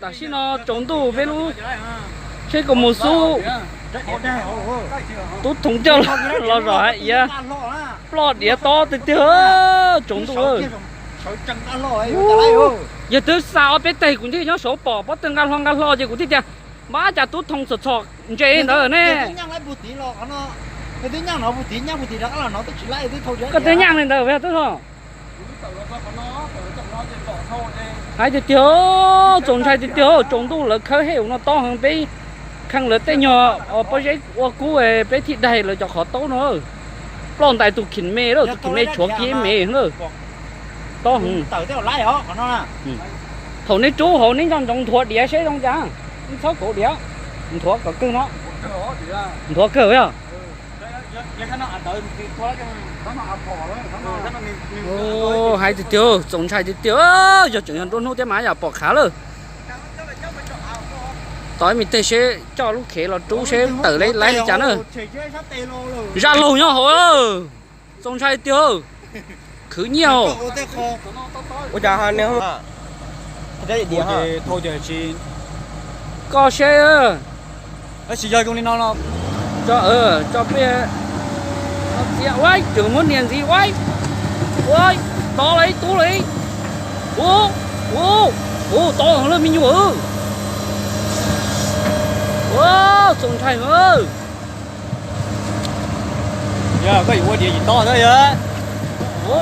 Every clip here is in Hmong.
Tam sim no tsaus ntuj peb lub tsheb kaus mus xub, tub Thoo coj los zom hais iav, ploj diav tob tiag tiag, tsaus ntuj. Yog twb xa ob peb teg kuv thiaj nyob saud pom pob tawg nqa hlo nqa hlo ces kuv thiaj tias, npab cas tub Thoo txhom txhom ntses ntawd ne. Koj twb nyaj li ntawd tub Thoo. Hais tiag tiag, txaus ntshai tiag tiag, tsaus ntuj lawv khawb hej no tob heev, peb kheej lawv tej nyuag pob zeb ua kub peb thiaj daig lawv cov qhov taub no. Ploj ntais tus Khim Me lawm, tus Khim Me tshuav kiag me lawm. Tob heev. Thaum neb rub hauv neb nco ntsoov nthuav diav seb zoo cas, txhob kauv diav, nthuav kom kawg no. Nthuav kawg yog. Hais tiag tiag, txaus ntshai tiag tiag, yog tseem yog nruab hnub thiab mas yam pom qhav lawm. Tos ib me teg seb coj lub khev los rub seb tawm laib li cas na. Zaj laug nyob hauv, txaus ntshai tiag, khwv nyiaj. Koj seb, tsis yog li no, tso peb txiav ua, tseem muab nias ntxiv ua, ua, tod los ib tub los ib, ua, ua, tod lawm me nyuam. Ua, txaus ntshai heev. Koj yuav ua diav tsis tob thiab yog?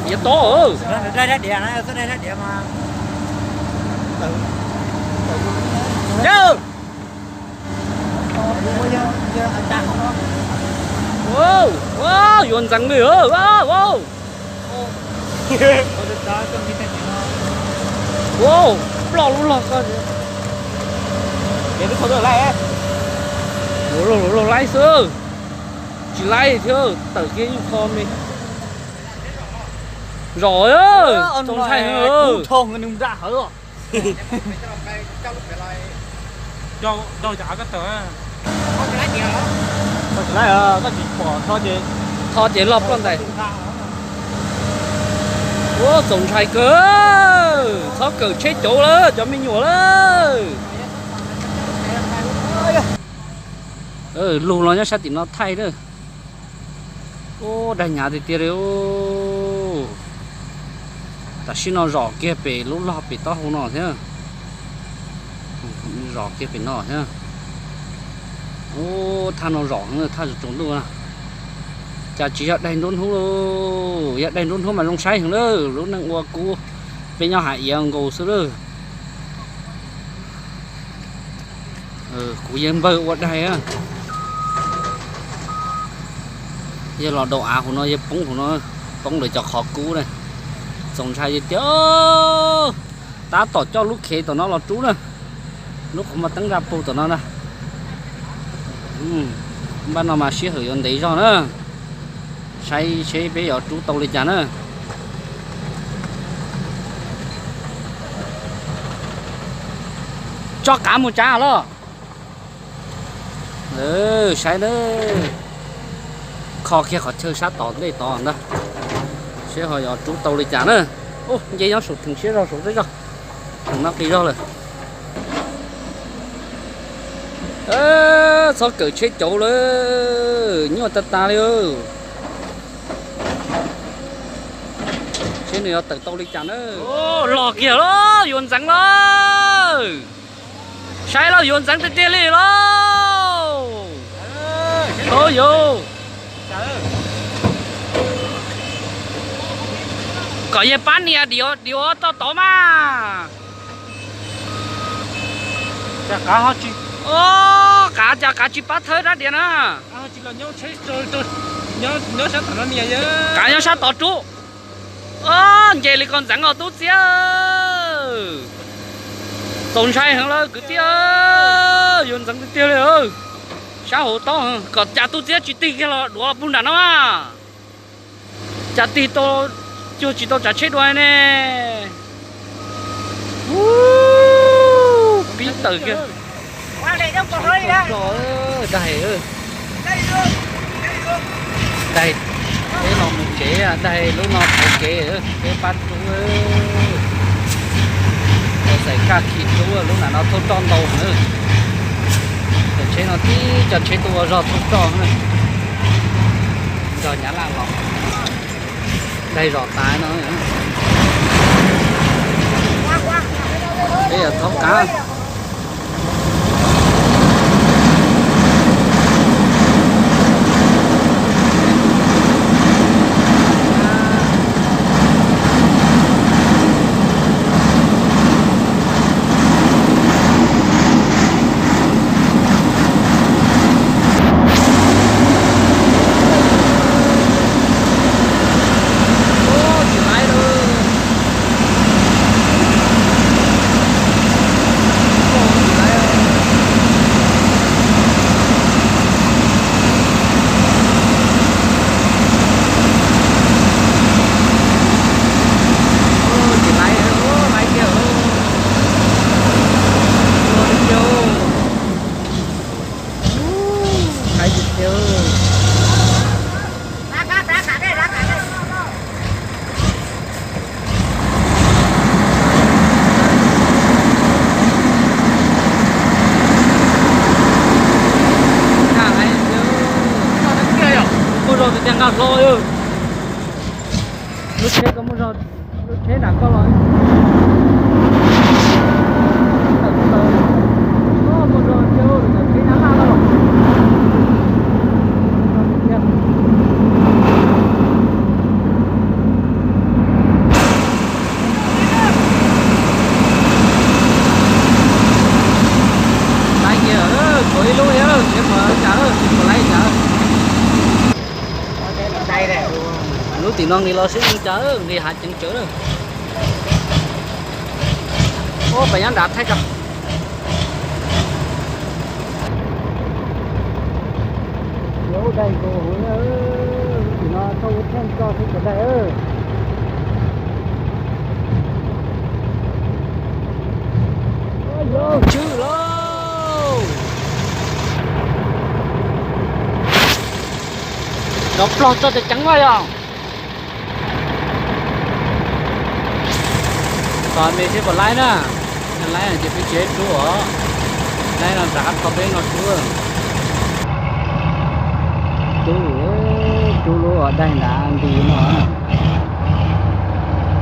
Diav tob. Yuav ntxeev li. Ploj lub log ko. Ua log laib xwb, tsis laib thiab tawm kiag ib qho me. Zom, txaus ntshai heev. Tho ces log ploj ntais. Ua txaus ntshai kawg, txhob kawm tsheb cauv lawm cov me nyuam lawm. Lug los nyob sab tim no thaij lawm. Ua daig hnyav tiag tiag li. Tam sim no zom kiag pem lub log pem taub hau no thiab. Zom kiag pem no thiab. Ua thaj no zom heev, thaj tsaus ntuj na. Cas tsis yog daig nruab hnub, yog daig nruab hnub mas zoo saib heev lawm, lub neej ua kub, peb nyob hav iav nkaus xwb lawm. Kuv yeej npawg ua daig. Yog los daus av hauv no, yog poob hauv no, poob lawv cov qhov kub na. Txaus ntshai tiag tiag. Tab tom coj lub khev tom no los rub na. Lub qhov muag teeb zaj pug tom no na. Npaj no mas sij hawm yuav ntev zog na. Saib seb peb yuav rub tau li cas na. Tso qav mus tsav los. Saib na. Kho kiag qhov chaw sab tod ntej tod ntag, seb ho yuav rub tau li cas na. Nce nyob saum theem siab zog saum tej zog, theem no qis zog lawm. Txhob kawm tsheb cauv lawm, nyuaj tag tas li. Seb nws yuav tawm tau li cas na. Los kiag lauj, yuav ntxeev lauj. Saib lauj, yuav ntxeev tiag tiag li lauj. Yuav, kom yawg pab nias diav toj tod mas. Qav, cas qav tsis pab thawb rab diav na. Qav nyob sab tod rub. Nce li koj ntxeev os tub txiab. Txaus ntshai heev lawm kwv tij, yuav ntxeev tiag tiag li. Sab hauv tob, kom cas tub txiab tsis tig kiag los duav pug nram no. Cas tig tau, cuag tsis tau tsav tsheb dua ne. Pib tawm kiag. Daig, daig, peb los mus tsev, daig lub no pauv kev, peb pab rub. Khi rub lub nram no thauj roj ntau na. Cov tsheb no tib cov tsheb tuaj ua zog thauj roj na. Nrog Nyab Laj los, daig zos tas no. Peb yog thaub qav. Muaj zog tiag tiag nqa hlo. Lub tsheb koj muaj zog, lub tsheb nram koj los. Muaj zog tiag, tsheb Nyab Laj los. Laib kiag, tuav ib lub thiab, tsis pom cas, tsis pom laib cas. Lub tim no nqis los sib zoo cas, nqis hav ceev tsawv. Ub, pem nyob nrad thaij tso. Yuav ua daig nkaus hauv na, lub tim no thauj ua tsheb tso thiab cov daig. Tswv lauj, nrov plog txog ceev ceev lawm yog. Tos me seb puas laib na. Laib ces peb tsis rub os. Laib no rov qab tho peb no rub. Rub, rub lub daig nrad nti no.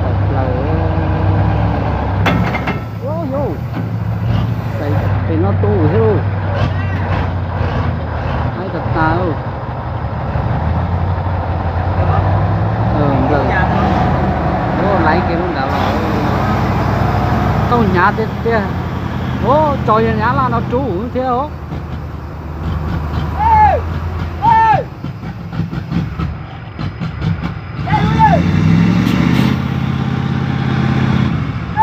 Tawm plaws. Ua yau, pem no tu thiab lauj. Laib tas tas. Nplawm, laib kiag lub nrad los. Tau hnyav tiag tiag. Ua tso yog Nyab Laj no rub thiab os.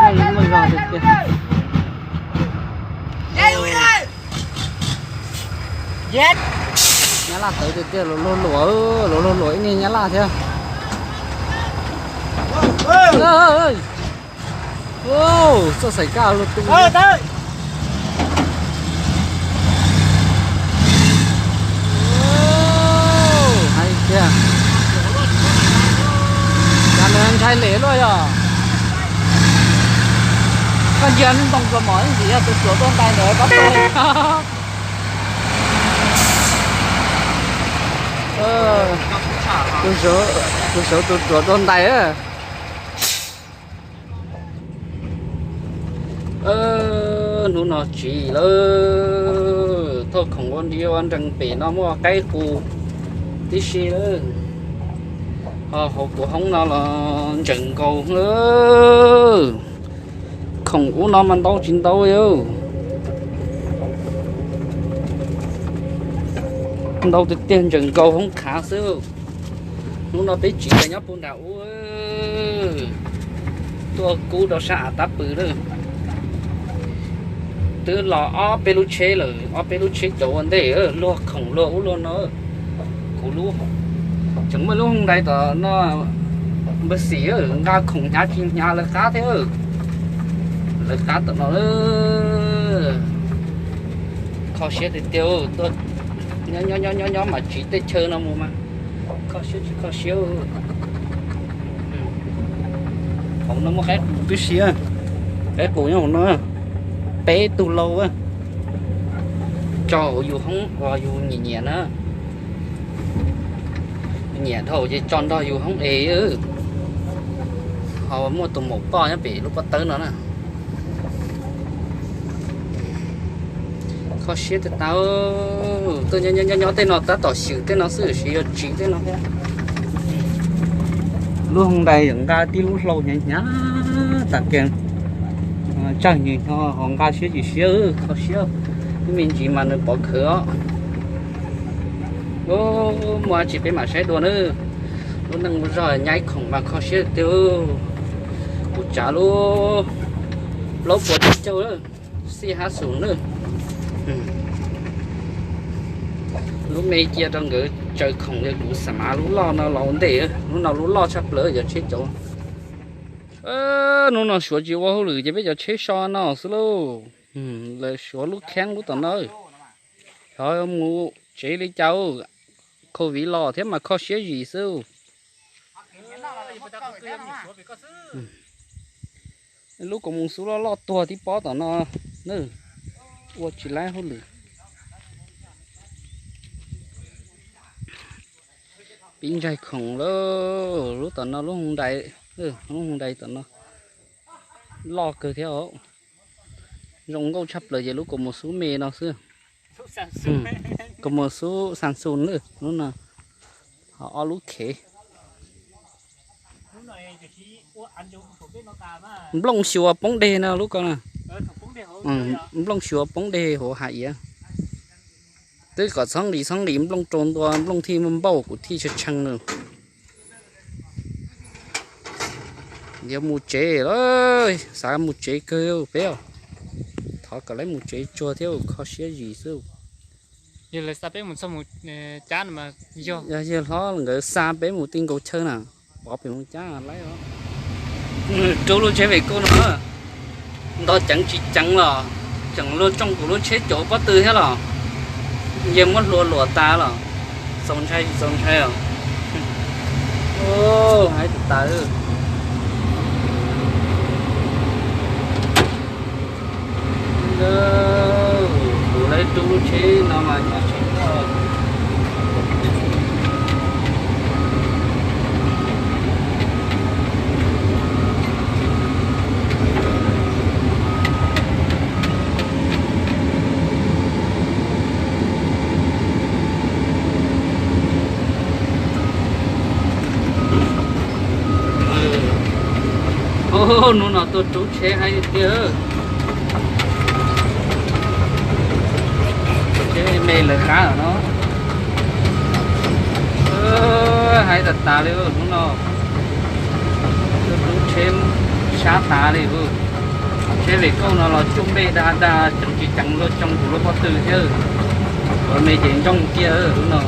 Muaj zog tiag tiag. Nyab Laj tawv tiag tiag, luag luag luam, luag luag luam ib niag Nyab Laj thiab. Txoj xaim kaj luag tu. Hais tiag, cas nws ntshai lem luaj yog. Koj ntsia ntoo kua mom ib ntsis yog tus tsuav tuaj ntais ntawd pab tuaj. Tus saud tus tsuav tuaj ntais. Hnub no tsiv lawm, thauj khoom ua nri ua nrees pem no muaj qaib qus tib si lawm. Ho hauv kuv hoob no los ntsees nkaus lawm. Khoom ub no mas ntau tsis ntau yog. Ntau tiag tiag, ntsees nkaus hoob khav xwb. Hnub no peb tsiv los nyob puag nram ub, tuaj kub rau sab av tab pw lawm. Twb los ob peb lub tsheb lawm, ob peb lub tsheb cov ua ntej luag khoom luag ub luag no. Kuv lub, tseem muaj lub hooj dai tom no, npawg Xim nqa khoom hnyav tsis hnyav lawv qab thiab. Lawv qab tom no. Kho siab tiag tiag, tuaj nyob nyob nyob nyob mas tsiv tej chaw no mus mas kho siab tsis kho siab. Hauv no muaj qaib qus tib si, qaib qus nyob hauv no. Peb tug lauj, tso hauv yus hoob uas yus nyiam nyiam na. Nyiam dhau ces tso nrog yus hoob es. Ho muaj tus maum poj nyob pem lub pob tawb no na. Kho siab tas tas. Tuaj nyob nyob nyob tej no tab tom xyem tej no xwb, tsis yog tsiv tej no thiab. Lub hoo dais nqa tib lub hlau hnyav hnyav tas kiag. Tsawg nws nyo ho nqa siab tsis siab, kho siab. Ib me ntsis mas nws pov khawv os. Muaj dab tsi peb mam saib dua na. Lub neej lub zog nyaib khoom mas kho siab tiag. Kuv tsav lub plaub puas tsib caug, xij hab xus na. Lub me cia rau nkawd tsaws khoom, yog kuv xav mas lub loj no los ua ntej. Lub no lub loj tshaj plaws cov tsheb caum. Hnub no Suav tsis ua hauj lwm ces peb cov tsheb so no xwb lauj. Lawv Suav lub kheeb lub tom no. Xyov mus tsev li cas, COVID los thiab mas kho siab zim xwb. Lub kaus mus xub loj loj tuag tib pob tom no, ua tsis laib hauj lwm. Pib ntsaig khoom lawm, lub tom no lub hoo dais, lub hoo dais tom no loj kawg thiab os. Zoo nkauj tshaj plaws ces lub kaus mus xub me no xwb. Kaus mus xub Samsung lub no, ho ob lub khev. Nplooj xyuas poob deg no lub ko na. Nplooj xyuas poob deg hauv hav iav. Twb kom txhob nqis txhob nqis nplooj rau ntua, nplooj thiaj npauj kuv thiaj tshee tshee na. Yog mus tsev lawm, xav mus tsev kawg peb os. Thov kom lawv mus tsev tsuag thiab, kho siab zim xwb. Yog lawv xa peb mus txog mus cab no mas yog, yog hlob nkawd xa peb mus ti nkaus chaw na, pov pem mus cab lawm. Rub lub tsheb Vekoj no, nto ceev tsis ceev los tseem luag tsoo kuv lub tsheb caum pob tw thiab los, yeej muab hlua luam tas los, txaus ntshai tsis txaus ntshai os. Haib tas tas. Kuv lawv rub lub tsheb no mas nyob tsheb no. Hnub no tuaj rub tsheb haib tiag. Tsheb me lawv qab no. Haib tas tas li hnub no. Tuaj rub tsheb sab tas li. Tsheb Vekoj no los cuaj npej dag dag ceev tsis ceev luag tsoo kuv lub pob tw thiab. Ua me ces ntsoog kiag hnub no.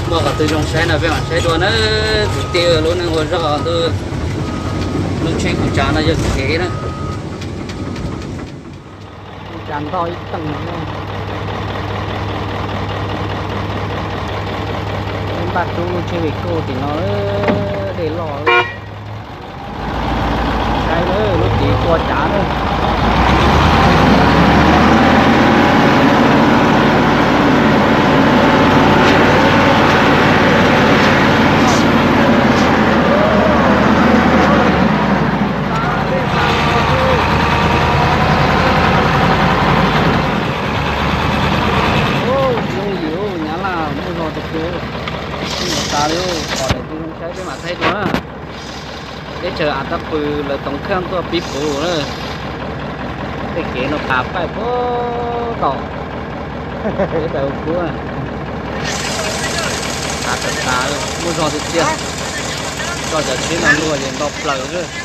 Muaj qhov twg zoo saib no peb mam saib dua na. Kwv tij, lub neej ua zog ntuj, lub tsheb kuv tsav no yog kev na. Tsav ntog ib teeg. Npaj rub lub tsheb Vekoj tim no, dej loj. Saib lub tid tua tsav na. Zoo yim, Nyab Laj muaj zog tiag tiag. Tsis mus tas li, pom daim twg zoo saib peb mam thaij dua na. Teb chaws As Taj Pw lawv toov khaj tuaj pib puv na. Tej kev no tas paij puag tom, teb chaws As Pub. Tas tas tas, muaj zog tiag tiag. Koj cov tsheb no luag ces nto plaws xwb.